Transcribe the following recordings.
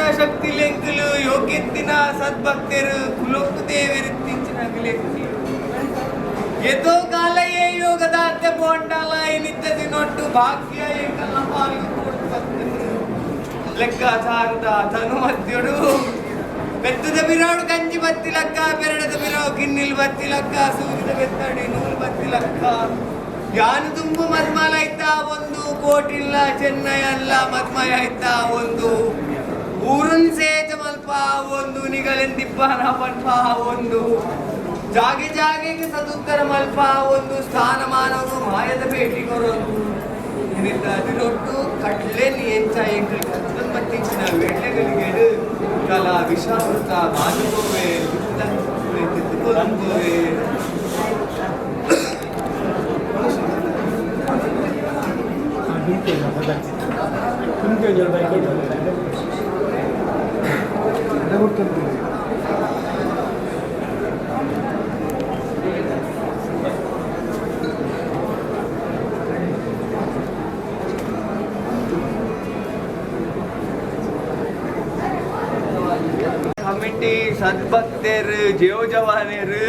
ಇಚ್ಛಾಶಕ್ತಿ ಲೆಂಕುಲು ಯೋಗ್ಯತ್ತಿನ ಸದ್ಭಕ್ತರು ಕುಲೊಕ್ಕು ದೇವರಿತ್ತಿಂಚಿನ ಏತೋ ಕಾಲ ಏ ಯೋಗದಾಂತೆ ಬೋಂಡಾಲ ನಿತ್ಯ ದಿನೊಟ್ಟು ಭಾಗ್ಯ ಏಕಲ್ಲ ಪಾಲು ಲೆಕ್ಕಾಚಾರದ ತನು ಮದ್ಯಡು ಬೆತ್ತದ ಬಿರಾಡು ಕಂಜಿ ಬತ್ತಿ ಲಕ್ಕ, ಬೆರಡದ ಬಿರಾವು ಗಿನ್ನಿಲ್ ಬತ್ತಿ ಲಕ್ಕ, ಸೂರ್ಯದ ಬೆತ್ತಡಿ ನೂಲು ಬತ್ತಿ ಲಕ್ಕ. ಯಾನು ತುಂಬು ಮದ್ಮಲ ಆಯ್ತಾ ಒಂದು ಕೋಟಿಲ್ಲ ಚೆನ್ನೈ ಅಲ್ಲ ಮದ್ಮಯ ಆಯ್ತಾ ಒಂದು ಊರನ್ ಸೇಜ ಮಲ್ಪ ಒಂದು ನಿಗಲೆಂದಿಬ್ಬನ ಪನ್ಪ ಒಂದು ಜಾಗೆ ಜಾಗೆಗೆ ಸದುತ್ತರ ಮಲ್ಪ ಒಂದು ಸ್ಥಾನಮಾನವು ಮಾಯದ ಭೇಟಿಗೊರೊಂದು ದಿನೊಟ್ಟು ಕಟ್ಲೆ ಎಂಚ ಎಂಕಲ್ ಕತ್ತನ್ ಮತ್ತಿಂಚಿನ ವೇಳೆಗಳಿಗೆ ಕಲಾ ವಿಷಾಮೃತ ಮಾಜುಕೋವೆ ತಿದ್ದುಕೋವೆ. ಕಮಿಟಿ ಸದ್ಭಕ್ತರು ಜೇವ್ ಜವಾನೇರು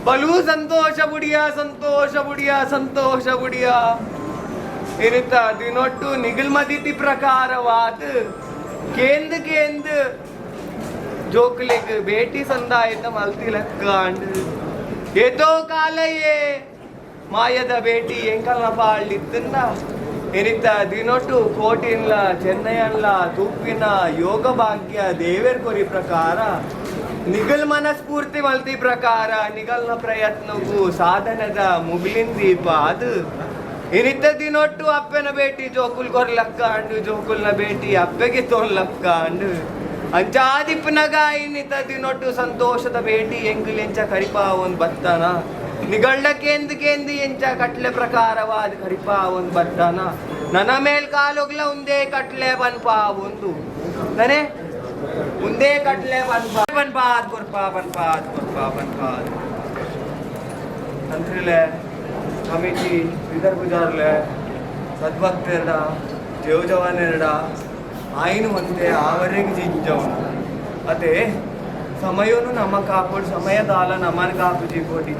ಬಲು ಸಂತೋಷ ಬುಡಿಯ ಸಂತೋಷ ಬುಡಿಯ ಸಂತೋಷ ಬುಡಿಯ. ಇರುತ್ತ ದಿನೊಟ್ಟು ನಿಗಲ್ಮದಿತಿ ಪ್ರಕಾರವಾದ ಕೇಂದ್ ಕೇಂದ್ ಜೋಕುಲೆಗ್ ಭೇಟಿ ಸಂದಾಯತ ಮಲ್ತಿಲಕ್ಕಾಂಡ್. ಏತೋ ಕಾಲಯೇ ಮಾಯದ ಭೇಟಿ ಎಂಕಲ್ನ ಪಾಳ್ಳಿತ್ತಂದ ಎನಿತ ದಿನೊಟ್ಟು ಕೋಟಿನ್ಲ ಚೆನ್ನೈಯನ್ಲ ತೂಪಿನ ಯೋಗ ಭಾಗ್ಯ ದೇವೇರ್ ಕೊರಿ ಪ್ರಕಾರ ನಿಗಲ್ ಮನಸ್ಫೂರ್ತಿ ಮಲ್ತಿ ಪ್ರಕಾರ ನಿಗಲ್ನ ಪ್ರಯತ್ನಗೂ ಸಾಧನದ ಮುಗಿಲಿನ ದೀಪ ಅದು. ಇನಿತ ದಿನೊಟ್ಟು ಅಪ್ಪನ ಭೇಟಿ ಜೋಕುಲ್ ಕೊರ್ಲಕ್ಕ ಅಂಡು, ಜೋಕುಲ್ನ ಭೇಟಿ ಅಪ್ಪೆಗೆ ತೋನ್ಲಕ್ಕ ಅಂಡು. ಅಂಚಾದಿಪ್ಪನಗ ಇನ್ನಿತ ದಿನೊಟ್ಟು ಸಂತೋಷದ ಭೇಟಿ ಎಂಕುಲೆಂಚ ಕರಿಪಾ ಒಂದ್ ಬತ್ತಾನ, ನಿಗಳ್ಳ ಕೇಂದ್ ಕೇಂದ್ ಎಂಚ ಕಟ್ಲೆ ಪ್ರಕಾರವಾದ ಕರಿಪಾ ಒಂದ್ ಬತ್ತಾನ. ನನ್ನ ಮೇಲ್ ಕಾಲೊಗ್ಲ ಉಂದೇ ಕಟ್ಲೆ ಬನ್ಪಾ ಒಂದು ನನೆ ಉಂದೇ ಕಟ್ಲೆ ಬನ್ಪಾ ಬನ್ಪಾದ್ ಕೊರ್ಪಾ ಬನ್ಪಾದ್ ಕೊರ್ಪಾ ಬನ್ಪಾದ್. ತಂತ್ರಿಲೆ ಕಮಿಟಿ ಬಿದರ್ ಪೂಜಾರ್ಲೆ ಸದ್ಭಕ್ತೆರಡ ಜೇವ್ ಜವಾನೆರಡ ಆಯ್ನು ಒಂತೆ ಆವರೆಗೆ ಜಿಂಜವನು. ಅದೇ ಸಮಯನು ನಮ್ಮ ಕಾಪೋಡು ಸಮಯದಾಲ ನಮ್ಮನ್ ಕಾಪು ಜೀಪೋಟಿ.